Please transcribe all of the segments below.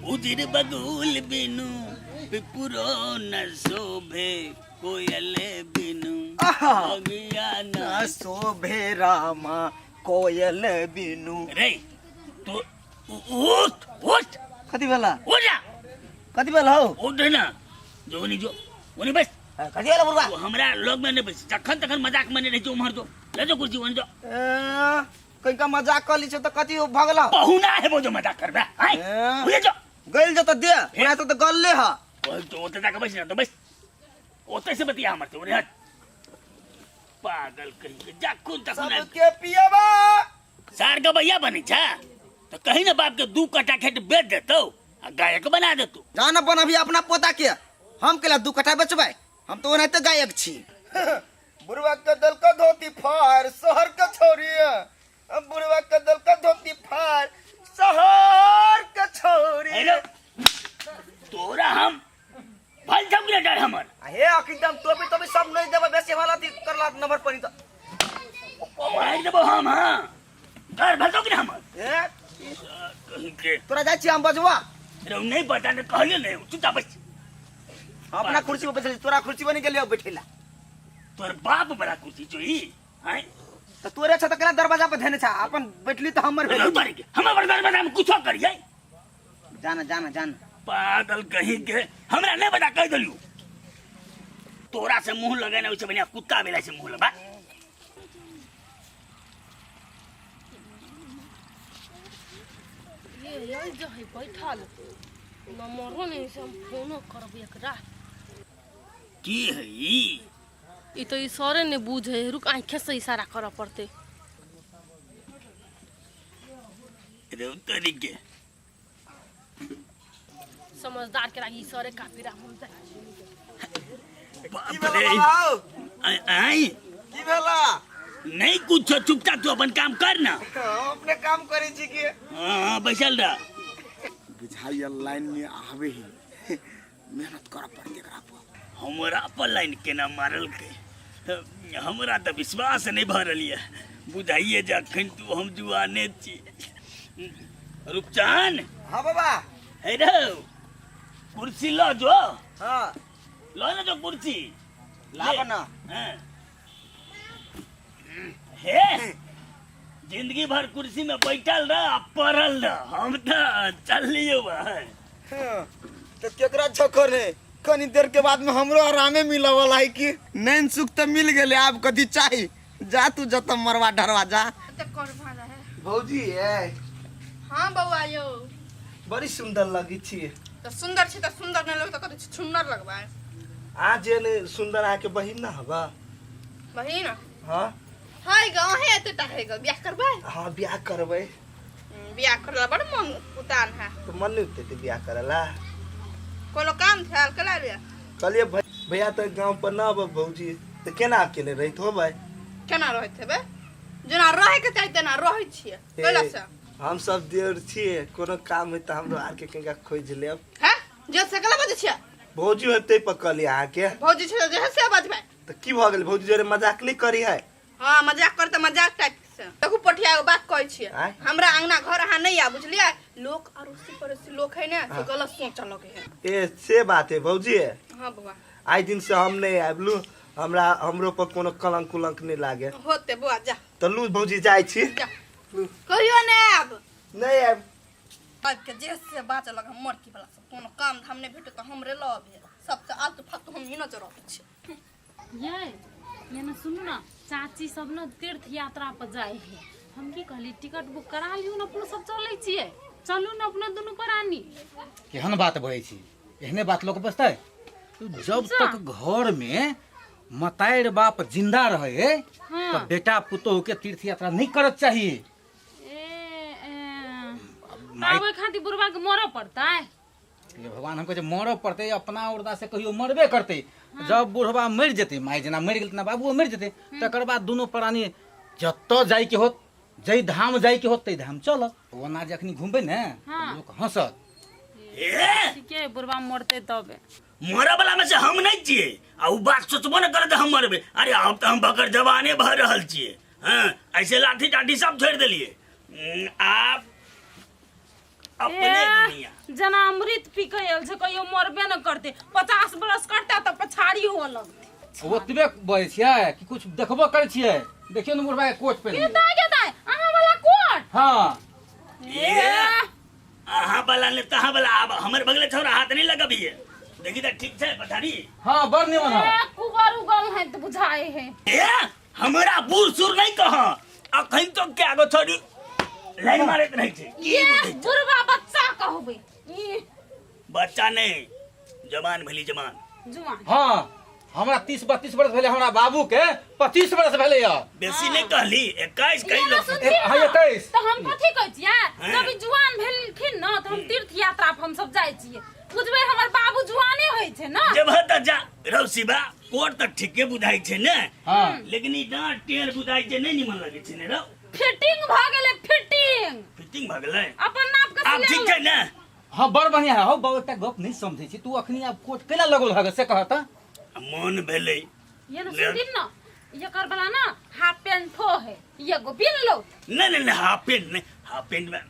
उजर बगुल बिनु पिपुरो न शोभे कोयल बिनु आहा। अगिया न ना शोभे रामा कोयल बिनु। रे तो उठ उठ। कथी भेला? उठ जा। कथी भेला हौ? उठ ना जो नहीं जो ओनी बस। कथी भेला बुढ़वा? वो हमरा लोग में नहीं बस जखन तखन मजाक में नहीं रही उम्हर जो ले जो कुर्सी ओनी जो। ए, कहीं मजाक कर ली छौ त कथी भऽ गेलौ? पहुना है वो जो मजाक करबे आय। ए। बुझे जो गइल जो त दे ओना तो त गलले ह। ओए तो ओते जाके बैस ना तो बैस ओते से बतिया हमर से ओरे हट पागल कहीं के जा खुद तक ना। सबके पियबा सार के भैया बनी छा तो कहीं ना बाप के दू कट्ठा खेत बेच देतो आ गायक बना देतो। जान अपन अभी अपना पोता के हम केला दू कट्ठा बेचबै, हम तो ओनाहिते गायक छी। बुढ़वा के दल का धोती फाड़ शहर के छोरी, बुढ़वा के दल का धोती फाड़ शहर के छोरी। हेलो तोरा हम भल जम रे डर हमर। हे अखिदम टोपी टोपी सब नहीं देबै, बेसी वाला अथी करला नंबर पड़ी त मार देबो हम। हां डर भल कि हमर। ए कहीं के तोरा जाइ छी हम बजवा। रे नहीं पता ने कहलियो नहीं चुपचाप बैस। अपना कुर्सी पर बैठल, तोरा कुर्सी पर नहीं गेलियो बैठेला। तोर बाप बड़ा कुर्सी जो ई हैं त तोरे छ त केना दरवाजा पर धेने छ, अपन बैठली त हमर भेल। तोरे के हमर दरवाजा में कुछो करिए। जाना जाना जाना। पागल कहीं के हमरा नहीं बता कह देलियो तोरा से मुंह लगेने ओइसे बढ़िया कुत्ता बेला से मुंह लगा। ये ये जो है बैठल नंबरो नहीं से हम फोनो करब एकरा। की है ई? ई तो इशारे नहीं बुझे, रुक आंखें से इशारा करऽ पड़ते। रे उतरी के समझदार के लागी इशारे काफी रहा हम जाए। की भेला बाबा हौ? आई की भेला? नहीं कुछ चुपचाप तू अपन काम कर ना। हम अपने काम करै छी की। हाँ, बैसल रह। बुझाइया लाइन में आवे ही मेहनत करऽ पड़ते एकरा पर। हमरा पर लाइन केना मारल के हमरा तऽ विश्वास नहीं भऽ रहल यऽ। बुझाइए जे अखन तू हम जुआने छी। रूपचान। हाँ बाबा। हे रौ कुर्सी ल जो। हाँ। ल ना जो कुर्सी। लाब ना। हाँ। हे जिंदगी भर कुर्सी में बैठल रह आ पड़ल रह, हम तो चल लियो भाई। हाँ, तो केकरा छकर है कनी देर के बाद में हमरो आरामे मिले वाला है कि नैन सुख तो मिल गेले, आब कथी चाही? जा तू जत मरवा डरवा जा। तो कर भाड़ा है। भौजी ए। हाँ बउआ यो। बड़ी सुंदर लगी छी। तो सुंदर छी तो सुंदर नहीं लगता कथी सुंदर लगबा। आज जे ने सुंदर आके बहिन ना हबा। बहिन? हाँ। हाय गाँव है एते टा है ग, बियाह करबै? हाँ बियाह करबै। बियाह करला बड़ मन उतान है। तो मन नहीं उठते बियाह करला। कोनो काम था कला बियाह? कहलिए भैया तो गांव पर ना आब भौजी, तो केना अकेले रहित होबै? केना रहैत हेबै? जेना रहै के चाही तेना रहै छियै। ए, कैला से? हम सब देर छियै, कोनो काम है तो हमरो आर के कनिका खोज लेब। हैं? जे से केला बजै छियै? भौजी होतै पर कहलिए अहाँके। भौजी छै जे से बजबै। तो की भऽ गेल भौजी जोरे मजाक नहीं करी है? हाँ मजाक कर त मजाक टाइप से। देखू पठिया एगो बात कहै छियै, आँय? हमरा अंगना घर अहाँ नहीं आ बुझलियै, लोक अड़ोसी पड़ोसी लोक है ना से हाँ। गलत सोच लगे है। ए से बात है भौजी। हाँ बउआ। आइ दिन से हम नहीं आबलू, हमरा हमरो पर कोनो कलंक उलंक नहीं लागे। होते बउआ जा। तो लू भौजी जाइ छी। जा। लू। कहियो नहीं आब। नहीं आब। आबि के जे से बाजऽ लग हम मरकी वाला सब कोनो काम धाम नहीं भेटत तऽ हमरे लऽ अबिहे, सबसे आलतू फालतू हम ही नजर अबै छी। ये ना सुनू ना, चाची सब ना तीर्थ यात्रा पर जाए है, हम की कहली टिकट बुक करा लियौ ना, अपनो सब चलै छियै, चलू ना अपनो दुनू प्राणी। केहन बात बजै छी, एहने बात लोक बजतै? जब तक घर में मतारि बाप जिंदा रहे हाँ। तो बेटा पुतोह के तीर्थ यात्रा नहीं करत चाहिए। ए, ए, आबै खातिर बुढ़वा के मरऽ पड़तै? ये भगवान हम कहै छै मरऽ पड़तै, अपना उर्दा से कहियो मरबे करतै। जब बुढ़वा मरि जेतै, माय जेना मरि गेल तेना बाबुओ मरि जेतै, तकर बाद दुनू प्राणी जतऽ जाइके होत, जै धाम जाइके होत तै धाम चलब। ओना जे अखनी घुमबै ने लोक हँसत। ए! ठीके, बुढ़वा मरतै तबे। मरऽ वाला में से हम नहीं छियै, आ उ बात सोचबो न करत हम मरबै। अरे अब तऽ हम बकर जवाने भऽ रहल छियै। हाँ, ऐसे लाठी टाठी सब छोड़ि देलियै। आब अपने ए, दुनिया जेना अमृत पी के आयल छै कहियो मरबे न करते 50 बरस करते तऽ पछाड़ी हुअ लगते ओतबे बजै छियै कि कुछ देखबो करै छियै देखियौ ने बुढ़बा के कोट के पहिन दाय के दाय अहाँ वाला कोट हँ ए, अहाँ वाला ने तहाँ वाला आब हमर बगले छौरा हाथ नहीं लगबिए देखी तऽ ठीक छै पछाड़ी हँ बड़ निमन ए है कुबर उगल है तऽ बुझाए है ए हमरा बूढ़ सूढ़ नहीं कह अखन तो क्या गो छोड़ी लाइन मारैत रहै छै की ये बुझै छै? बुढ़वा बच्चा कहबै ई बच्चा नहीं जवान भेली जवान जुआन हँ हमरा 30 32 बरस भेलै हमरा बाबू के 25 बरस भेलै यऽ बेसी नहीं कहली 21 कही ये ना लोग सुनथिन हाँ, ना, 21। तऽ हम कथी कहै छियै हाँ। जब ई जुआन भेलखिन न तऽ हम तीर्थ यात्रा पर हम सब जाइ छियै बुझबै हमर बाबू जुआने होइ छै न जब तऽ जा रौ शिवा कोट तऽ ठीके बुझाइ छै ने हँ लेकिन ई डाँट टेढ़ बुझाइ छै नहि निमन लगै छै ने रौ फिटिंग भऽ गेलै फिटिंग फिटिंग भऽ गेलै अपन नाप के आब सिलेल ठीक छै ने हँ बड़ बढ़िया है हौ बाबू एकटा गप नहि समझै छी तू अखनी आब कोट केना लगौल हगे से कह तऽ आ मन भेलै ये न सुनथिन न एकर वाला ना हाफ पेंटो है एगो बिन लो नहि नहि नहि हाफ पेंट नहि हाफ पेंट मे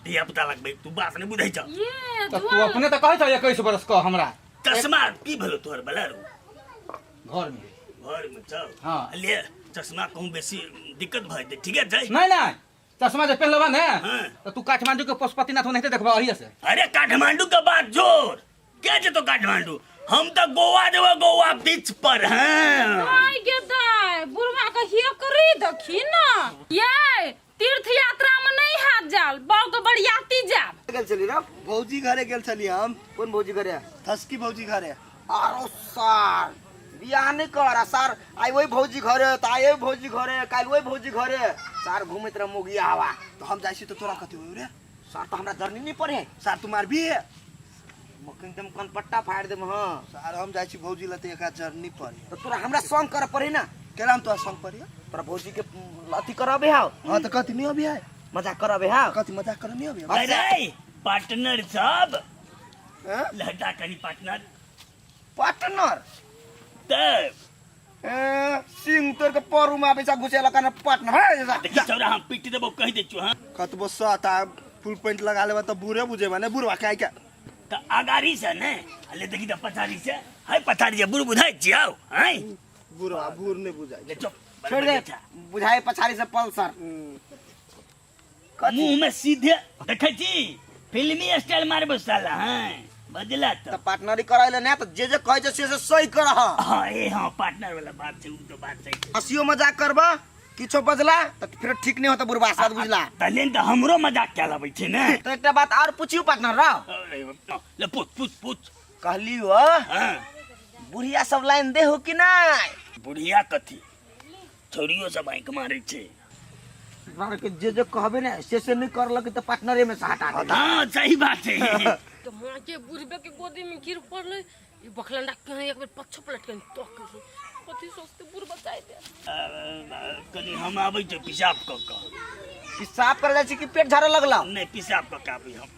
धिया पुता लगबै तू बात नहि बुझै छ ये तऽ तू जुआन अपने तऽ कहै छह 21 बरस कह हमरा चश्मा की भेलो तोहर बला रो घर मे घर मे छौ हाँ। ले चश्मा कहूँ बेसी दिक्कत भऽ जेतै ठीके छै नहि नहि चश्मा जे पेन्ह लेबा ने हाँ। तऽ तू काठमांडू के पशुपतिनाथ ओनाहिते देखबा अहिए से अरे काठमांडू के बात जोर के जेतो काठमांडू हम तो गोवा जेबो गोवा बीच पर हाँ दाय गे दाय बुढ़वा के हेकरी देखी ना ये तीर्थ यात्रा में नहीं हाथ जाल बाऊ के बरियाती जाब गेल छली रे भौजी घरे गेल छलियै हम कोन भौजी घरे थसकी भौजी घरे आरो सार बियाह नहि कर आ सार आइ ओहि भौजी घरे तऽ आइ ओहि भौजी घरे काल्हि ओहि भौजी घरे सार घुमैत रह मोगिया हवा तऽ हम जाइ छी तऽ तोरा कथी होय रे सार तऽ हमरा जरनी नहि पड़े सार तू मारबी मखन एकदम कनपट्टा फाड़ि देब हँ सार हम जाइ छी भौजी लए तऽ एकरा जरनी पड़े तऽ तोरा हमरा संग करऽ पड़े ना केना हम तोरा संग पड़े तोरा भौजी के अथी करबे हाउ हाँ तऽ कथी नहीं अभी है मजाक करबे हाउ कथी मजाक करऽ नहीं अभी है अरे पार्टनर सब हैं? लहटा कनी पार्टनर पार्टनर तब ए, सिंह तोर के परू में आबे घुसेला कने पार्टनर है जा। देखी छौरा हम पीट देबो कहि दै छु हाँ कतबो सत आ फुल पेंट लगा लेबा तऽ बूढ़े बुझेबा ने बुढ़वा के आइ के तऽ अगाड़ी से ने अले देखी तऽ पछाड़ी से हाय पछाड़ी से बुढ़ बुझाइ छियौ हाय बुढ़वा बूढ़ नहीं बुझाइ ले चुप छोड़ दे बुझाए पछाड़ी से पल्सर मुंह में सीधे देखै छी फिल्मी स्टाइल मारबो साला हाँ बजला तऽ तऽ पार्टनरी कराइले ने तऽ जे जे कहै छै से से सही करह हाँ ए हाँ पार्टनर वाला बात छै उ तो बात सही छै हँसियो मजाक करबा किछो बजला तऽ फेर ठीक नहि होता बुढ़बा साथ बुझला तहने तऽ हमरो मजाक कए लबै छै ने तऽ एकटा बात आओर पुछियौ पार्टनर राव अरे, ले पूछ पूछ पूछ कहली हो हाँ बुढ़िया सब लाइन दे हो कि नहि बुढ़िया कथी छोरियो सब आँखि मारै छै हमरा के जे जे कहबे ने से से नहि करलक तऽ पार्टनरे में से हटा दे हाँ सही बात है तो माँ के बुढ़बे के गोदी में गिर पड़ले ई बखलंडा कहीं एक बेर पच्छो पलट के तक कथी सोचते बुढ़ बचाई दे कनी हम आबै छी पिशाब कऽ कऽ पेशाब करे जाइ छी कि पेट झाड़े लगला नहि पिशाब कऽ कऽ आबै हम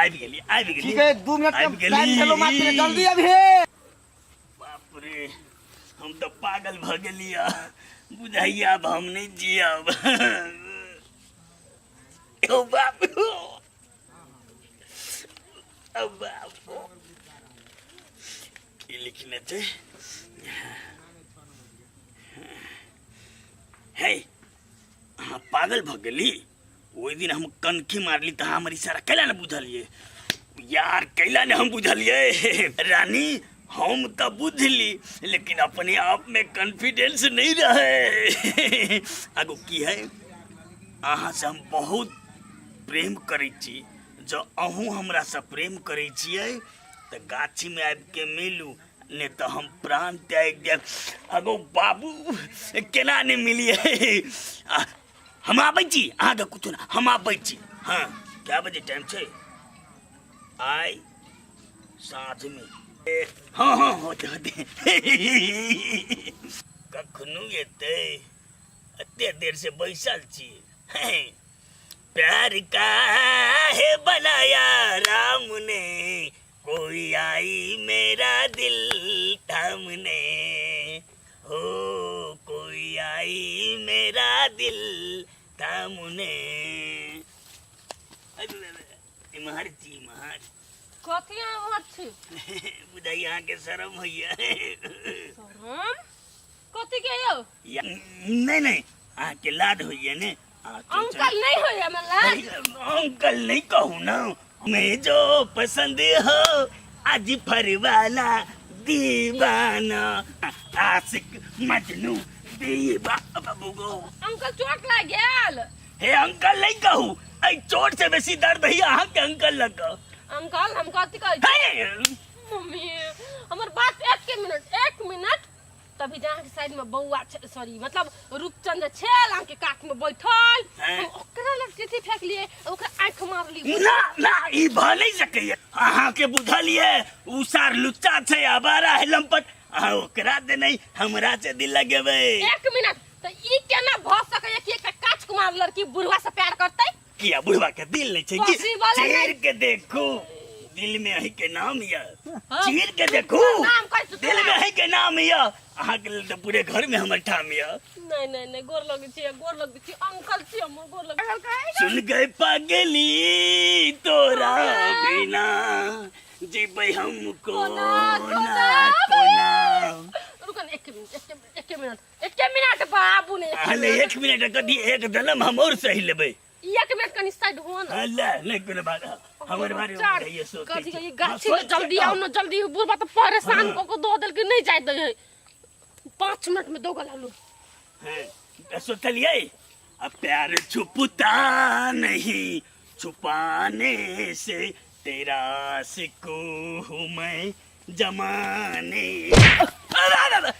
आबि गेली आबि गेली ठीक है 2 मिनट आबि के टाइम गेली। चलो मात्र जल्दी अभी बाप रे हम तऽ पागल भऽ गेलियै बुझाइया आब हम नहि जियब ओ बाप ओ बाप की लिखने छै हे अहाँ पागल भऽ गेली ओहि दिन हम कनखी मारली तऽ हमर इशारा कैला ने बुझलियै यार कैला ने हम बुझलियै रानी हम तऽ बुझली लेकिन अपने आप में कॉन्फिडेंस नहीं रहे आगू की है अहाँ से हम बहुत प्रेम करै छी जँ अहूँ हमरासँ प्रेम करै छियै तऽ गाछीमे आबिके मिलू नहि तऽ हम प्राण त्यागि देब अगो बाबू केना नहि मिलियै हम आबै छी अहाँके कुछो ना हम आबै छी हँ कए बजे टाइम छै आइ साँझमे हँ हँ होते होते कखनो एतै एते देर से बैसल छी प्यार का है बनाया राम ने कोई आई मेरा दिल थामने हो कोई आई मेरा दिल थामने इम्हर छी इम्हर। कथी अहाँ उम्हर छी? बुझाइ अहाँके शरम होइया। शरम कथी के यौ? नहीं नहीं, अहाँके लाड होइया ने। अंकल नहीं होइया हमरा लाड। अंकल नहीं कहू ना, मैं जो पसंद हो आज फरवाला दीवाना आशिक मजनू दीवा बाबू गो। अंकल चोट लाग गेल। हे अंकल नहीं कहू, ऐ चोट से बेसी दर्द है अहाँ के अंकल लग। अंकल हम कथी कहै छी? हे मम्मी हमर बात एक मिनट, एक मिनट। तभी जहाँ के साइड में बौआ सॉरी मतलब रूपचंद छेल अहाँ के काख में बैठल, हैं? हम ओकरा लग चिट्ठी फेंक लिए, ओकरा आंख मार ली। ना ना, ई भ नहीं सकैया। अहाँ के बुझल ये उ सार लुच्चा छै, आवारा है, लंपट। अहाँ ओकरा दे नहीं हमरा से दिल लगेबै। एक मिनट, त ई केना भ सकैया कि एकटा काच कुमार लड़की बुढ़वा से प्यार करतै? किया बुढ़वा के दिल नहीं छै की? Possible नहीं। चीर के देखू दिल में अही के नाम या। हाँ। चीर के देखू नाम कहै छी दिल में अही के नाम या। अहाँ के लेल तऽ पूरे घर में हमर ठाम या। नहीं नहीं नहीं, गोर लगै छी, गोर लगै छी अंकल छी हमर, गोर लगै। सुन गए पगली तोरा बिना जीबै हमको कोना, ना कोना। कोना। रुक न, एक मिनट, एक मिनट, एक मिनट, एक मिनट बाबू ने। अहले एक मिनट कथी, एक दलम हम और सही लेबै। एक मिनट कनी साइड हो न। अल्लाह नहीं कोनो बात, हमर बारे में चार ये सोचै कथी छी। कही गाछी हाँ, के जल्दी आओ न, जल्दी। बुढ़बा तऽ परेशान कऽ के दऽ देलकै, नहीं जाय दै है। 5 मिनट में दौगल आलू। हाँ, तऽ सोचलियै अब प्यार छुपता नहीं छुपाने से, तेरा सिकू हूँ मैं जमाने। अरे, अरे, अरे,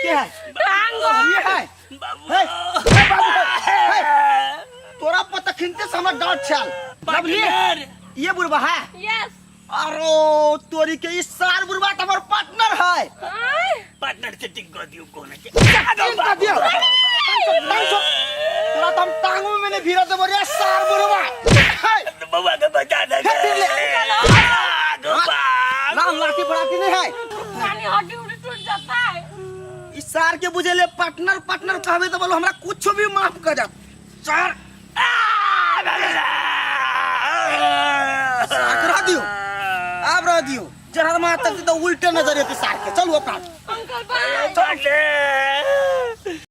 के है? ये है? बाबू। हे, हे बाबू, हे, हे। तोरा पर तखिनते से हमर डांट छल। Lovely, partner. ये बुढ़बा है? यस। अरे तोरी के इस सार बुढ़बा तो हमर पार्टनर है। पार्टनर सेटिंग कर दियो कोना के। सेटिंग कर दियो। टांग छोड़, तोरा तो हम टांगो में नहीं भिड़ा देबो रे सार बुढ़बा। हे। बउआ के बचा दे। हे, फिर ले। गोपाल। राम लाठी फराठी नहीं है। पानी हड्डी उड्डी टूट जाता है। इस सार के बुझे ले पार्टनर पार्टनर कहबे तो बोलो हमरा कुछ भी माफ कर जा। सार सार रह दियो, आब रह दियो। जहर मार तक तो उल्टे नजर एते सार के। चलू अपना। Uncle bye. पार्टनर।